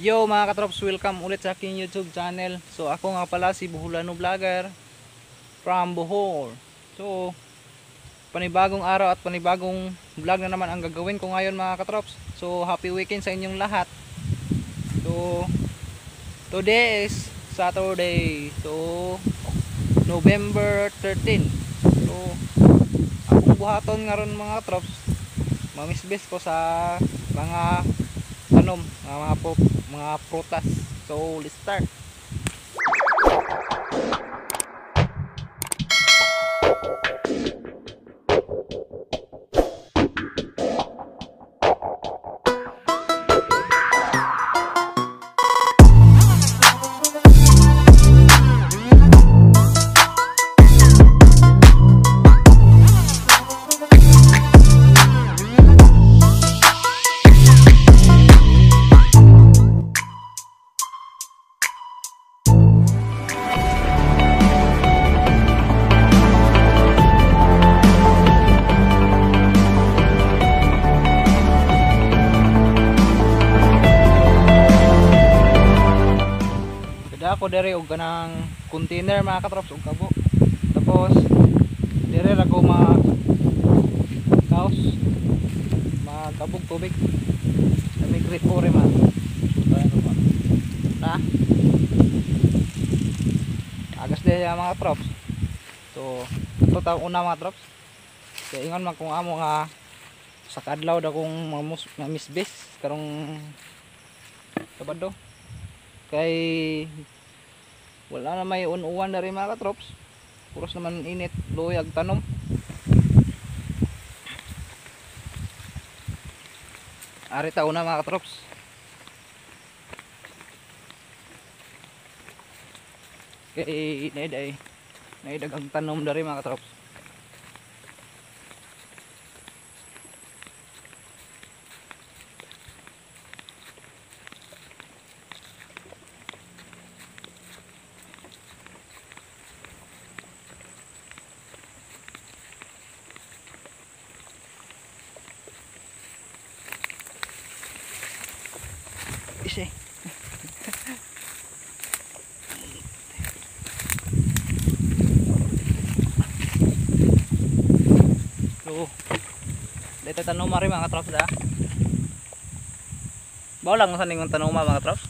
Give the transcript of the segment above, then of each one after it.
Yo mga katrops, welcome ulit sa aking YouTube channel. So ako nga pala si Boholano Vlogger from Bohol. So panibagong araw at panibagong vlog na naman ang gagawin ko ngayon mga katrops. So happy weekend sa inyong lahat. So today is Saturday, so November 13. So akong buhaton ngaron mga katrops, mamisbis ko sa mga tanom, mga prutas. So let's start. Ako dere og kanang container mga katrops og kabo. Tapos dere ra ko mag kaos, magkabog tubig. May gripo re man. Na. Agas dere mga katrops. So ato ta una mga katrops. Kaya ingon man kung amo nga sa kadlaw da kong mamisbis karong Sabado. Kay wala na may unuwan na rin mga katrops. Puros naman init, luyag tanom. Ari ta una mga katrops. Kay naiday, naidagang tanom dari mga katrops. Ise. So, dito tanong rin mga katrops da. Bawo lang sa ningon tanong mga katrops.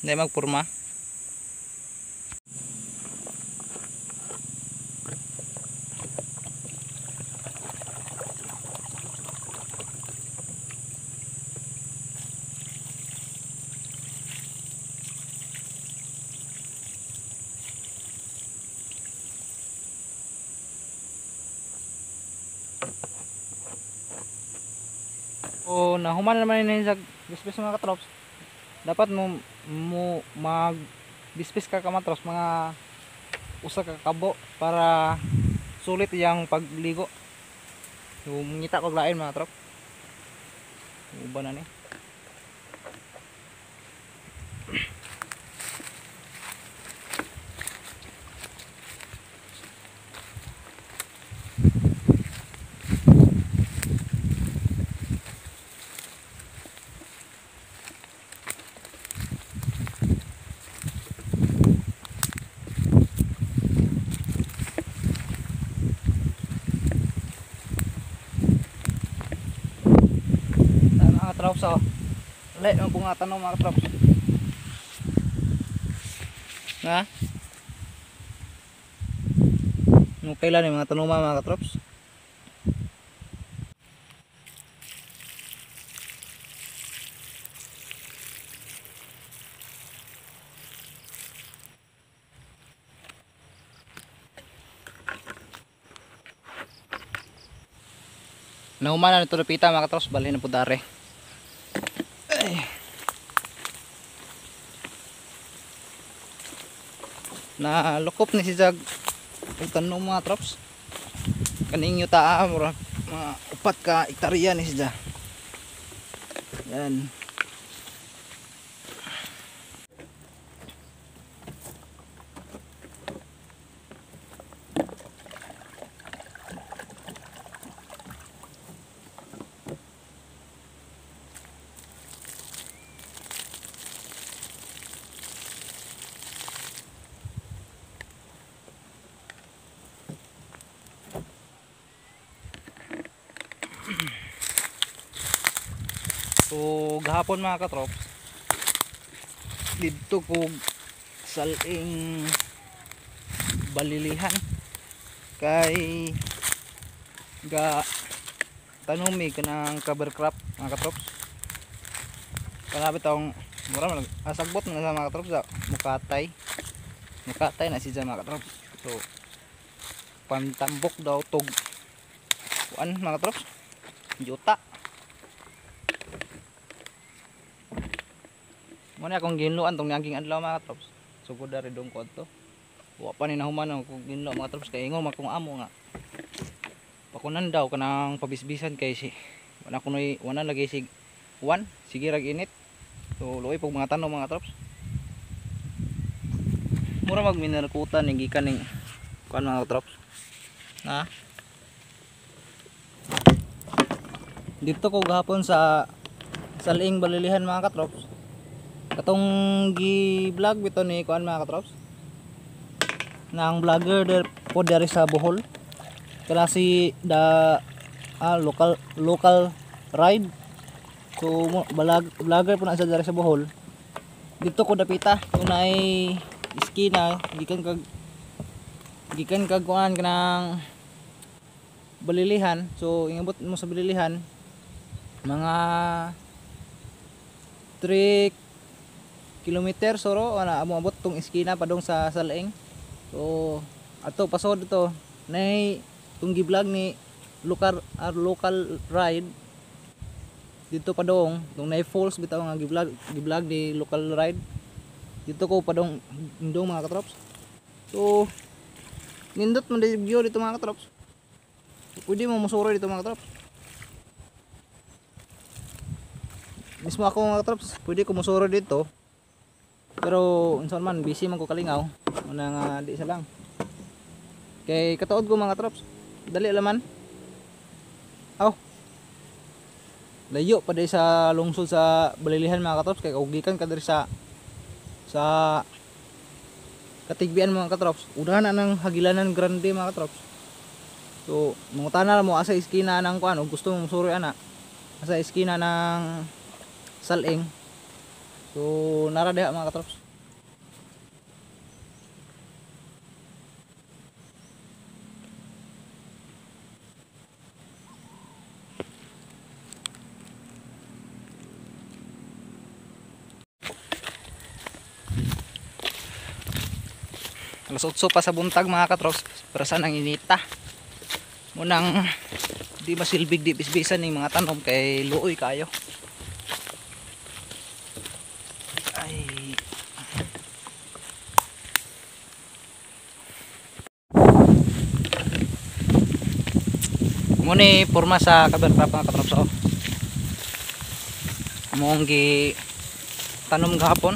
Hindi magpurma. O nahuman naman ini sa bisbis mga katrops. Dapat mo mag bisbis ka kamatros mga usa ka kabo para sulit iyang pagligo. So mangita kog lain mga katrops. Uban na ni. Katrops oh. Le, ang bunga tanong mga katrops. Ha? Okay lang yung mga tanong mga katrops. Nahuman na nito lupita mga katrops, balhin na po dare. Na lukop ni si Jag og tanom mga trops. Kaning yuta mura mga 4 ka hektarya ni siya. Yan. So gahapon mga katrops, didto ko saling balilihan kay ga tanom mi kanang cover crop mga katrops. Kana bitong mura man asagbot na sa mga katrops, mukatay. Mukatay na siya mga katrops. So pantambok daw tog kuan mga katrops, yuta. Muna akong ginluan tong niaging adlaw mga katrops. Sugod dari dong ko adto. Wa pa ni nahuman ang akong ginlo mga katrops kay ingon man kong amo nga pakunan daw kanang pabisbisan kay si wala kunoy wala lagi sig uwan, sige rag init. So luoy pog mga tanom mga katrops. Mura mag minarkutan ning gikan ning kuan mga katrops. Na dito ko gahapon sa Saling Balilihan mga katrops. Katong gi-vlog bito ni kuan mga katrops. Nang vlogger der po diri sa Bohol. Kana si the local ride. So vlogger po na siya diri sa Bohol. Dito ko dapita unay iskina gikan kag kuan kanang Balilihan. So ingabot mo sa Balilihan mga 3 kilometer soro ana moabot tong iskina padung sa Salaing. So ato pasod dito nay tong gi-vlog ni local ride dito padong tong nay falls bitaw nga gi-vlog ni local ride dito ko padong indong mga katrops. So nindot man view dito mga katrops. Pwede mo musuro dito mga katrops. Mismo ako mga katrops, pwede ko musuro dito. Pero unsa man busy man ko kalingaw, una nga di sa lang. Kay katuod ko mga katrops, dali laman. Aw. Layo pa di sa lungsod sa Balilihan mga katrops kay kaugikan ka diri sa Katigbian mga katrops. Unahan na ng Hagilanan Grande mga katrops. So mangutana mo asa iskina ng kuan og gusto mong musuro ana. Asa iskina ng Saling. So nara diha mga katrops. Alas 8 pa sa buntag mga katrops, para saan ang inita. Munang di masilbig di bisbisan ning mga tanom kay luoy kayo. Ay. Muni porma sa cover crop mga katrops oh. Among gi tanom gahapon,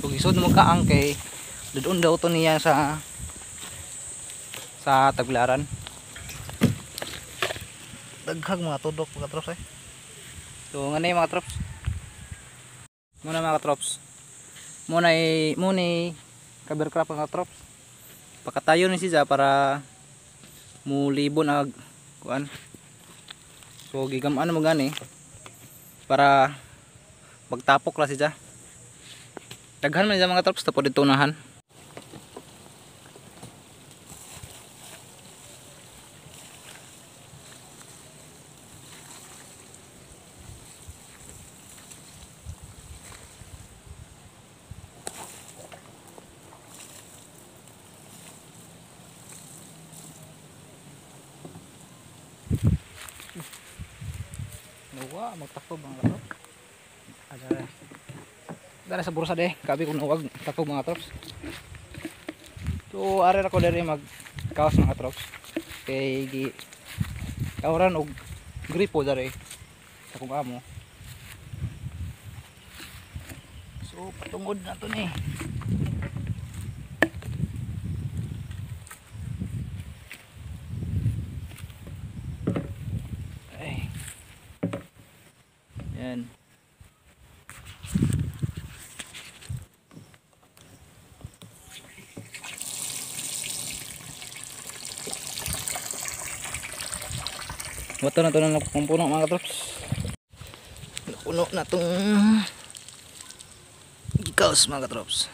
ug isod mo kaang kay doon daw to niya sa taglaran. Daghag mga tudok mga katrops eh. So ngani mga katrops. Muna mga katrops. Muna cover crop mga katrops. Pakatayo ni siya para mulibon ag kuan. So gigamaan mo gani para magtapok ra siya. Daghan man siya mga katrops tapos dito unahan. Nawa, magtakbo mga katrops. Adara. Dara sa bursa de, kabi kung nawag takbo mga katrops. So are ra ko diri mag kaos mga katrops. Kay gi kauran og gripo dere sa kong amo. So patungod na to ni. Yan. Wato na to na kung puno mga katrops. Puno na tong gikaos mga katrops.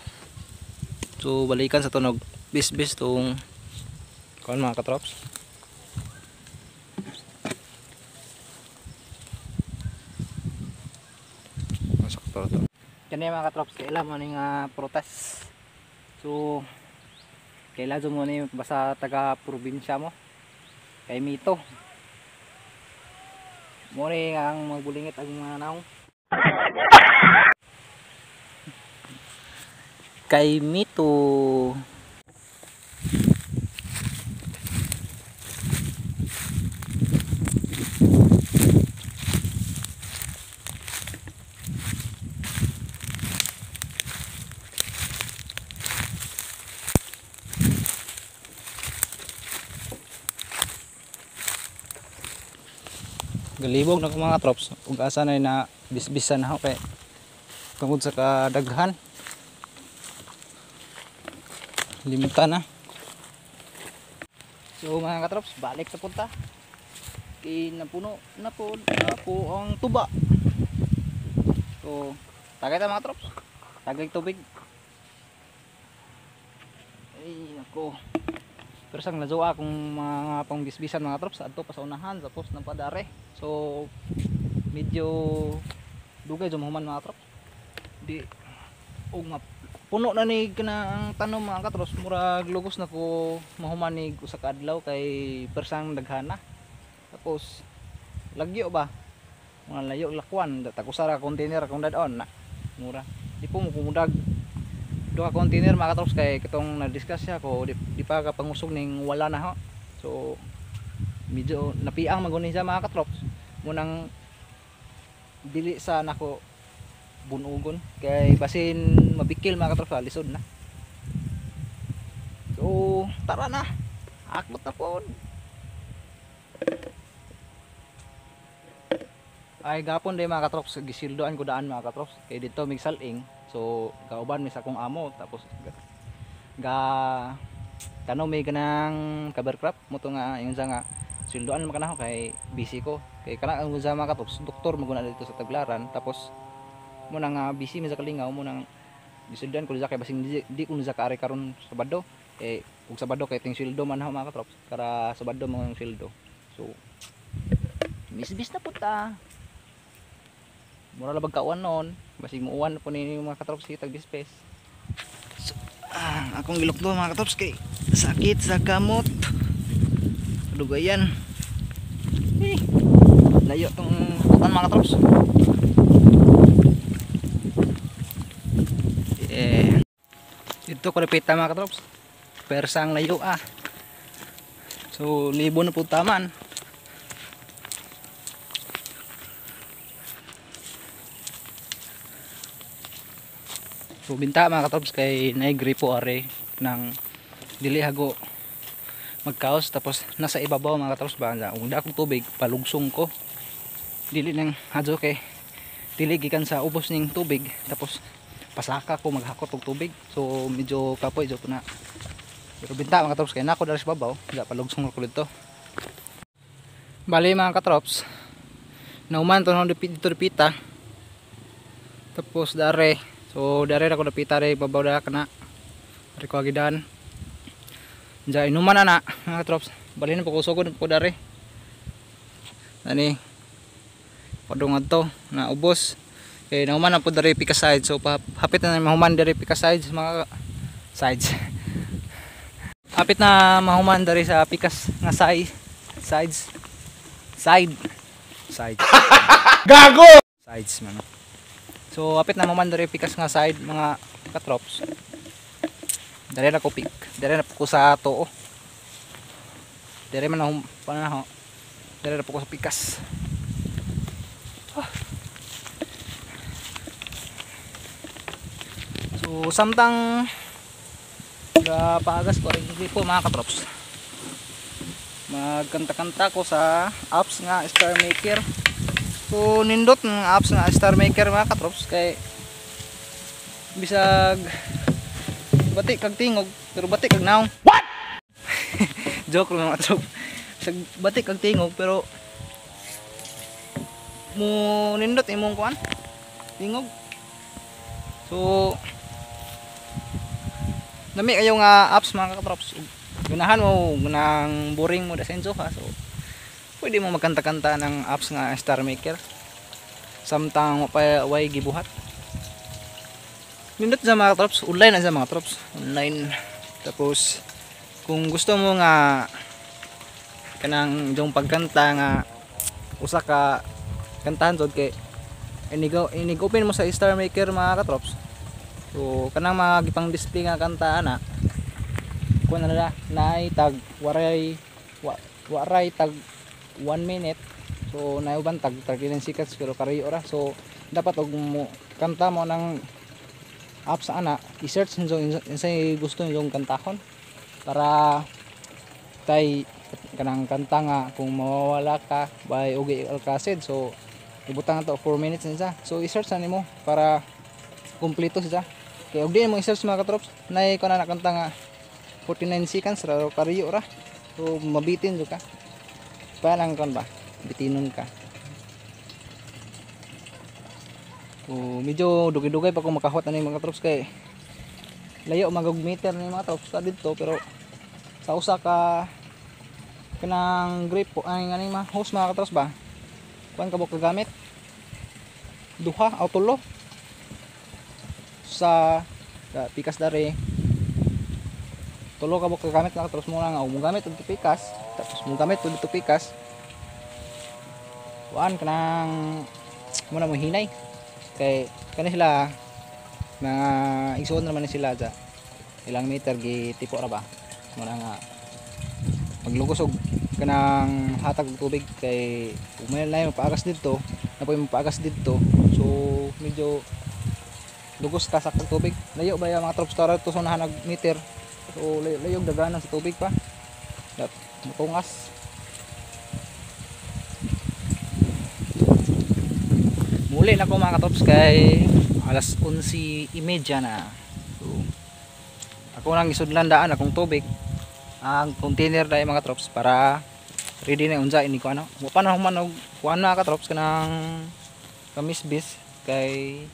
So balikan sa tunog bisbis tong kuan mga katrops. Sakto to. Kani mga katrops, kaila mo ni nga prutas. So kaila jud mo ni basta taga probinsya mo. Kay mito. Mo ni ang magbulingit ang mga naong. Kay mito. Galibog na ko mga trops ug asa na na bisbisan na ako kay tungod sa kadaghan limita na. So mga katrops, balik sa punta kay napuno na po ang tuba. So tagay ta mga trops, tagay tubig. Ay nako, pero sang nazuwa akong mga pangbisbisan mga trops adto pa sa unahan tapos napadare. So medyo dugay jud mga trops. Di og puno na ni kana ang tanom mga katrops, murag lugos na ko mahuman ni usa ka adlaw kay persang daghana. Tapos lagyo ba? Mga layo lakwan, tag usa ra container akong dad-on na. Mura. Di po mo kumudag duha container mga katrops kay katong na-discuss siya ko di pa ka pangusog ning wala na ho. So medyo napiang maguni siya mga katrops. Munang dili sa nako bunugon kay basin mabikil mga katrops, lisod na. So tara na, akbot na pod. Ay gapon day mga katrops, gisildoan ko daan mga katrops kay dito migsaling. So kauban mi sa akong amo tapos ga tanom may kanang cover crop mo to nga ingon sa nga sildoan man kanako kay busy ko kay kana ang sa mga katrops doktor maguna dito sa Taglaran. Tapos mo na nga busy mi sa kalingaw mo nang gisildoan ko kay basing di ko na kaari karon Sabado eh ug Sabado kay ting sweldo man ho mga katrops, kara Sabado mo ang sweldo. So misbis na puta. Mura labag kauan noon, basig muuan po ni mga katrops hitag bisbis. So, akong gilukdo mga katrops kay sakit sa kamot. Dugayan. Eh, layo tong hakutan mga katrops. Eh, dito ko repita mga katrops. Persang layo ah. So libo na po taman. So binta mga katrops kay naigripo are ng dili hago magkaos tapos nasa ibabaw mga katrops ba kung da akong tubig palugsong ko dili nang hadyo kay dili gikan sa ubos ning tubig tapos pasaka ko maghakot og tubig. So medyo kapoy jud na, pero binta mga katrops kay nako dali sa babaw da palugsong ko dito. Bali mga katrops, nauman to dito dipita tapos dare. So dare ako napita re babaw da kana ari ko agidan. Diya inuman na mga katrops. Bali na po kusugod po dare. Ani padung adto na ubos. Kay nauman na po dare pika side. So hapit na mahuman dare pika sides mga sides. Hapit na mahuman dare sa pikas nga side sides side side. Gago. Sides man. So hapit na mahuman dare pikas nga side mga katrops. Dere na ko pick. Dere na po ko sa tuo. Dere man na panahon. Dere na po ko sa pikas. Ah. So samtang paagas ko rin po mga katrops. Magkanta-kanta ko sa apps nga Star Maker. So nindot ng apps nga Star Maker mga katrops kay bisag bati kag tingog pero bati kag naong. What? Joke lang mga katrops. Bisag bati kag tingog pero Mo nindot imong kuan tingog. So nami kayo nga apps mga katrops. Ganahan mo nang boring mo da ha. So pwede mo magkanta-kanta ng apps nga Star Maker samtang mo pa way gibuhat. Nindot sa mga katrops, online na sa mga katrops, online. Tapos kung gusto mo nga kanang yung pagkanta nga usa ka kantahan jud kay inig open mo sa Star Maker mga katrops. So kanang mga gipang display nga kanta ana kuan na nila naay tag waray waray tag 1 minute. So naay uban tag 39 seconds pero kariyo ra. So dapat og mo kanta mo ng apps ana, i-search ninyo unsay gusto ninyong kantahon para tay kanang kanta nga kung mawawala ka by Ogie Alcacid. So ibutang to 4 minutes niya. So i-search na nimo para kumpleto siya. Kay og di mo i-search mga katrops, nay ko na nakanta nga 49 seconds ra kariyo ra. So mabitin jud ka. Parang kon ba? Bitinon ka. So medyo dugay-dugay pa ko makahuwat ani mga katrops kay layo magog meter ni mga katrops sa didto, pero sa usa ka kanang grip po ay ngani ma hose mga katrops ba. Kuan ka bo kagamit? Duha o tulo sa pikas dare. Tulo ka bo kagamit mga katrops mo nga mo gamit og pikas, tapos mo gamit og dito pikas. Kuan kanang muna mo hinay kay kani sila mga igsuon naman ni sila dya. Ilang meter gitipo ra ba muna nga maglugos og kanang hatag og tubig kay umay na mapaagas didto, napoy mapaagas didto. So medyo lugos ka sa tubig. Layo ba yung mga trops tara to sa nag meter. So layo daganan sa tubig pa. Dat mutungas. Muli na ko mga katrops kay alas 11:30 na. So ako nang gisudlan daan akong tubig ang container dai mga katrops para ready na unsa ini ko ano. Wa pa na human og kuan na katrops kanang kamisbis kay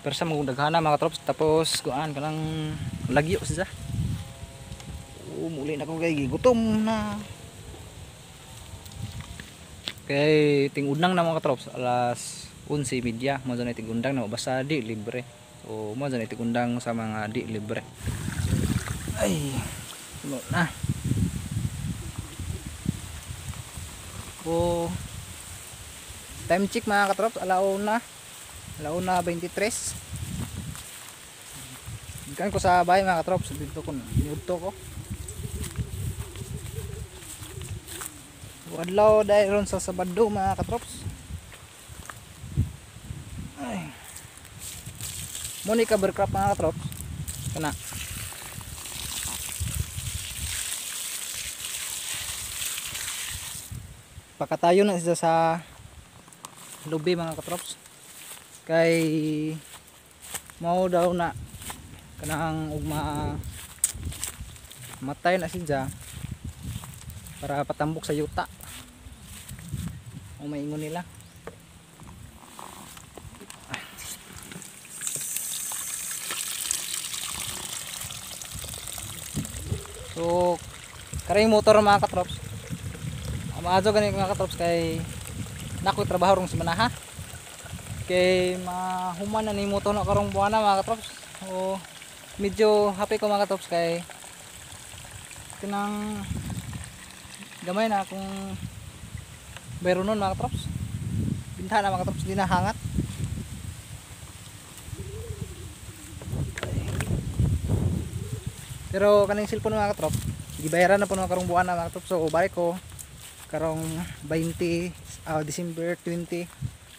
persa mo daghana mga katrops, tapos kuan kanang lagyo siya. Oh, muli na ko kay gigutom na. Kay tingudnang na mga katrops alas 11:30 mo na tigundang na basta di libre. So mo na tigundang sa mga di libre. Ay, mo na. Oh, time check mga katrops, alauna. Alauna 23. Gikan ko sa bahay mga katrops, dito ko niudto ko. Adlaw dahil ron sa Sabado mga katrops. Ay. Muni cover crop mga katrops. Kana. Pakatayo na siya sa lubi mga katrops. Kay mao daw na kanang ugma matay na siya para patambok sa yuta. O maingon nila. So karing motor mga katrops. Maadyo gani mga katrops kay nako trabaho rong semana ha. Kay mahuman na ni motor na karong buwana mga katrops. O medyo happy ko mga katrops kay kanang gamay na akong bayronon mga katrops. Binta na mga katrops, di na hangat. Pero kaning cellphone mga katrops, gibayaran na po mga karong buwan na mga katrops. So balik ko karong 20 December 20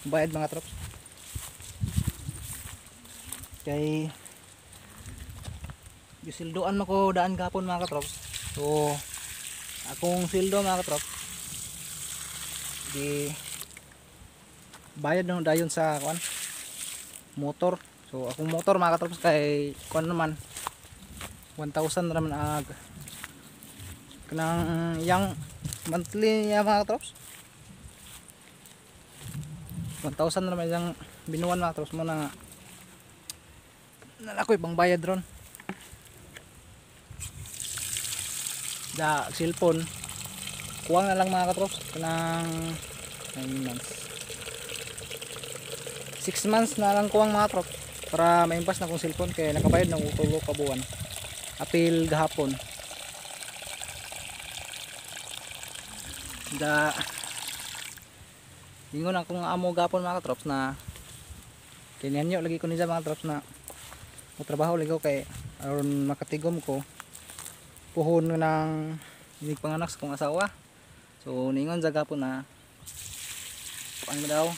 bayad mga katrops. Kay gisildoan mo ko daan gapon mga katrops. So akong sildo mga katrops di bayad na dayon sa kuan motor. So akong motor mga katrops kay kuan naman 1,000 naman ag kanang yang monthly niya mga katrops. 1,000 na naman isang binuan mga katrops mo na nalakoy pang bayad ron. Da cellphone kuwang na lang mga katrops kanang 9 months, 6 months na lang kuwang mga katrops para maimpas na kong cellphone kaya nakabayad ng tulo ka buwan apil gahapon. Da ingon akong amo gapon mga katrops na kinanyo lagi ko niya mga katrops na motrabaho lagi ko kay aron makatigom ko puhon ng panganak sa kong asawa. So ningon sa gapon na kuan daw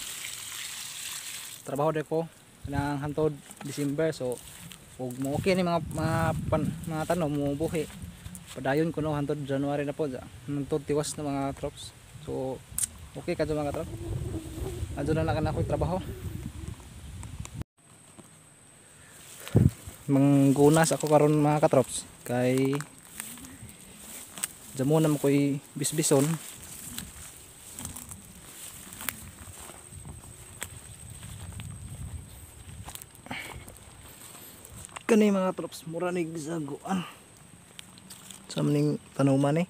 trabaho de ko nang hantod December. So ug mo okay ni mga tanom mo buhi padayon kuno hantod January na po hantod tiwas na mga katrops. So okay kadto mga katrops, adto na lang ako trabaho. Manggunas ako karon mga katrops kay jamo na mo koy bisbison. Kani mga katrops mura nig saguan sa maning tanuman eh,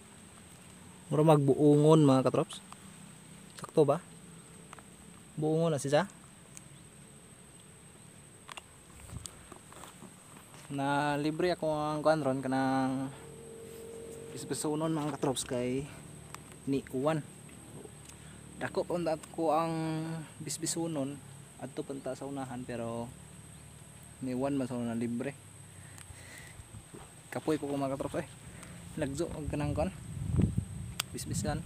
mura magbuongon mga katrops. Sakto ba? Buongon na siya. Na libre ako ang kuan ron kanang bisbisunon mga katrops kay ni uwan. Dako pa unta ko ang bisbisunon adto punta sa unahan pero ni uwan man sa na libre. Kapoy po ko mga katrops eh. Lagzo og kanang kuan bisbisan.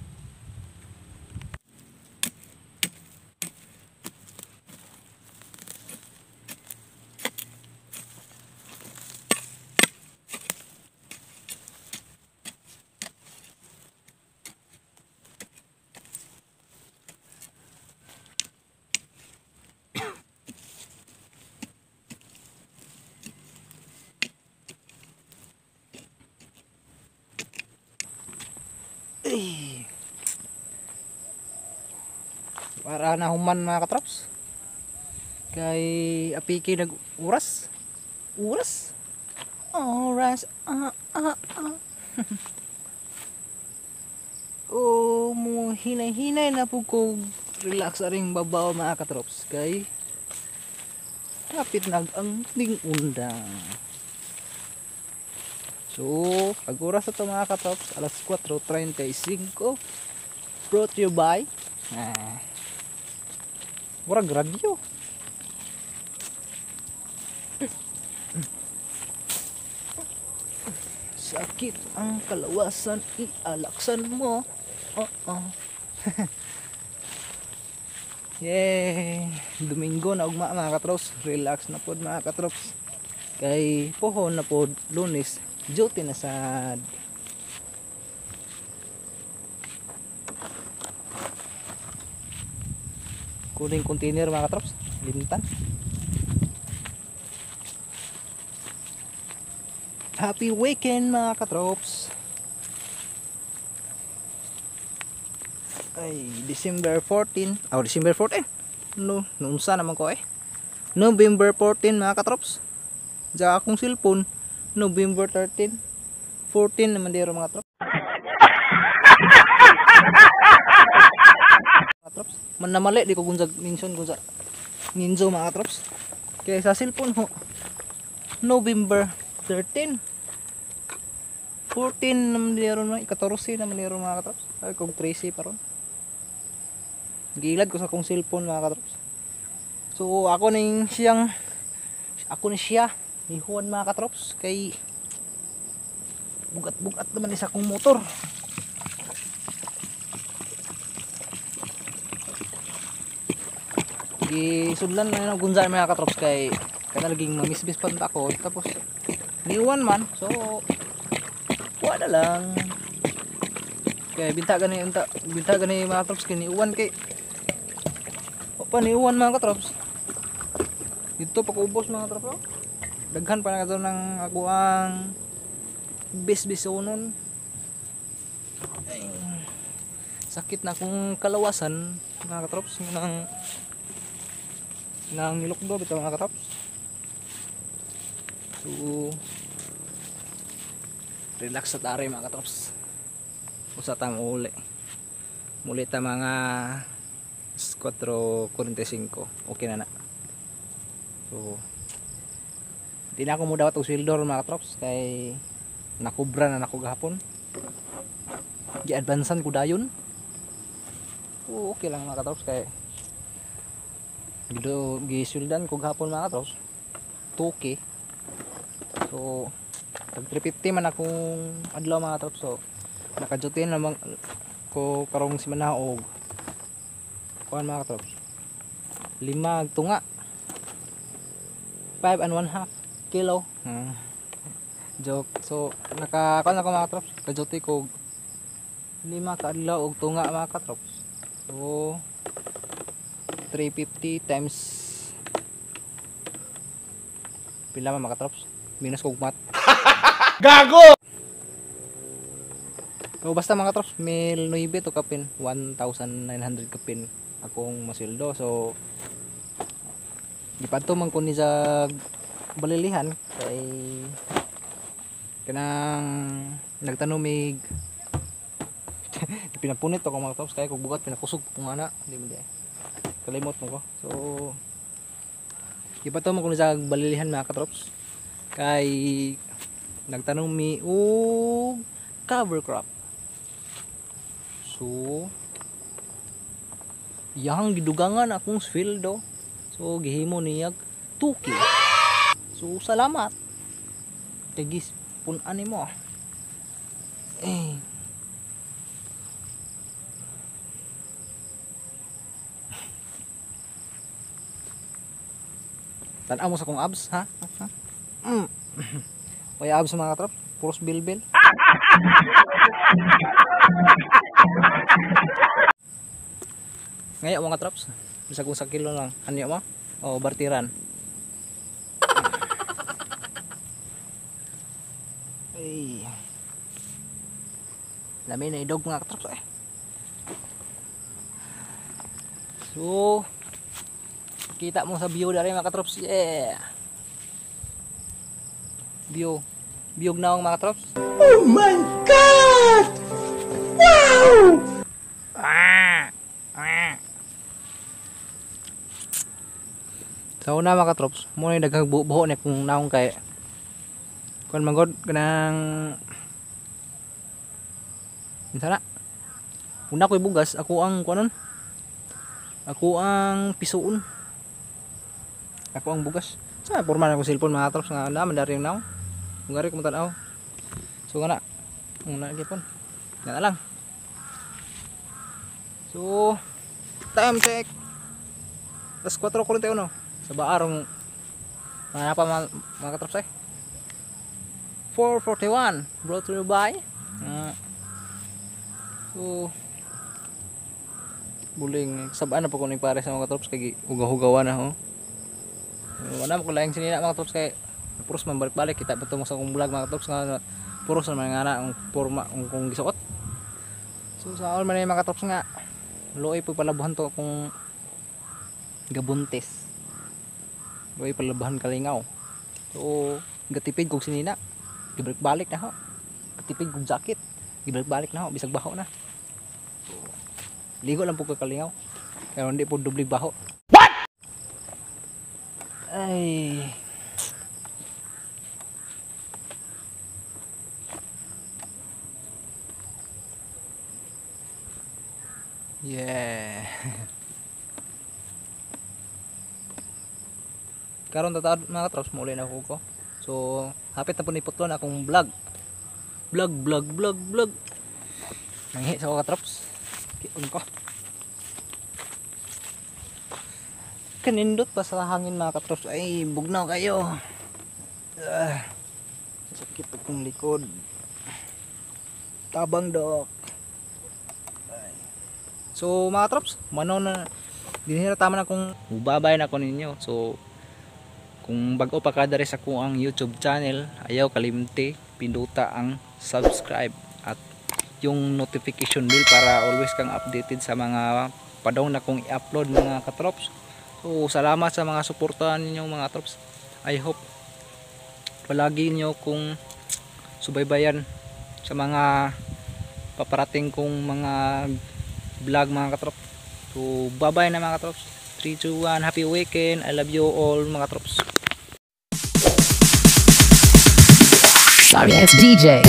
Para na human mga katrops kay apiki nag oras oras oras Oh, mo hinay-hinay na po ko relax aring babaw mga katrops kay kapit nag ang ting undang. So pag oras ito mga katrops alas 4:35 brought you by murag radyo. Sakit ang kalawasan, ialaksan mo. Oh, oh. Yay! Domingo na ugma mga katrops. Relax na pod mga katrops. Kay pohon na pod Lunes, duty na sad. Kuning container mga katrops, limtan. Happy weekend mga katrops. Ay, December 14. Oh, December 14. No, noonsa naman ko eh. November 14 mga katrops. Diya akong cellphone, November 13. 14 naman diro mga katrops. Katrops, man namali di ko gunzag mention gunzag ninjo mga katrops. Kaya sa cellphone ho, November 13. 14 naman diro mga 14 naman diro mga katrops. Ay kog 13 pa ron. Gilad ko sa akong cellphone mga katrops. So ako ning siyang ako ni siya ni Juan mga katrops kay bugat-bugat naman isa akong motor. Gisudlan na yung gunzay mga katrops kay kanalaging mamisbis pa ako tapos niuwan man, so wala lang kay binta gani unta binta gani mga katrops kay niuwan kay pa niuwan mga katrops dito pag-ubos mga katrops. Daghan pa na kato ng ako ang bisbisonon. Ay, sakit na akong kalawasan mga katrops ng Nang nilukdo bitaw mga katrops. So relax sa tari mga katrops. Usa ta mo uli. Muli ta mga 4:45. Okay na na. So di na ako mo dawat og sweldo mga katrops kay nakubra na nako gahapon. Gi-advansan ko dayon. So okay lang mga katrops kay gisweldan ko gahapon mga katrops 2K. So tag 350 man akong adlaw mga katrops. So nakajutin naman ko karong semana og kuan mga katrops, 5 tunga, 5 1/2 kilo. Joke. So naka kuan ako mga katrops, kajuti ko 5 ka adlaw og tunga mga katrops. So 350 times pila man mga katrops, minus kog mat. Gago. So basta mga katrops, 1,009 to kapin, 1,900 kapin akong masweldo. So gipadto man ko ni sa balilihan kay kanang nagtanom mig pinapunit ako mga katrops kay kog bugat pinakusog ko nga na di man di kalimot mo ko. So gipadto man ko ni sa balilihan mga katrops kay nagtanom mi og cover crop. So yang gidugangan akong sweldo. So gihimo niyag 2K. So salamat kay gis pun-an nimo. Eh. Tan-aw mo sa akong abs ha? Ha? Kaya abs mga katrop, puros bilbil. Ngayon mga katrops, bisag usa kilo lang. Ano mo? O bartiran. Ay. Lami na idog mga katrops eh. So kita mo sa view dari mga katrops. Yeah. View. View na mga katrops. Oh my God! Wow! Sa una mga katrops, muna yung daghang buho niya kung naong kay kuan man god kanang minsan na. Una ko'y bugas, ako ang kuanon. Ako ang pisuon. Ako ang bugas. Sa porma na akong cellphone mga katrops nga naman dari yung naong. Kung gari ko matan-aw. So nga na. Una gyapon. Nga na lang. So time check. Alas 4:41. Sa baarong mga pa mga katrops eh. 4:41 brought to you by so buling sabaan na po ko ni pare sa mga katrops kay ugaw-hugawan na ho. Wala mo ko laing sinina mga katrops kay puros man balik-balik kita pa sa akong vlog mga katrops nga puros naman nga na ang porma ang kong gisuot. So sa all man mga katrops nga luoy po palabuhan to akong gabuntis. Luoy palabuhan kalingaw. So gatipid kog sinina. Gibalik-balik na ho. Gatipid kog jacket. Gibalik-balik na ho bisag baho na. So, ligo lang po kakalingaw. Pero hindi po dublig baho. What? Ay. Yeah. Karon tataad mga katrops, muli na ako ko. So, hapit na po ni putlon akong vlog. Vlog, vlog, vlog, vlog. Nanghi sa ko katrops. Kiun ko. Kanindot pa sa hangin mga katrops. Ay, bugnaw kayo. Sakit akong likod. Tabang dok. Ay. So mga katrops, mano na dinhira tama na kung mubabay na ko ninyo. So kung bag-o pa ka diri sa akong YouTube channel, ayaw kalimti pinduta ang subscribe at yung notification bell para always kang updated sa mga padong na kong i-upload mga katrops. So salamat sa mga suporta ninyo, mga katrops. I hope palagi niyo kong subaybayan sa mga paparating kong mga vlog, mga katrops. So bye bye na, mga katrops. 3, 2, 1, happy weekend. I love you all, mga katrops. Sorry ass DJ.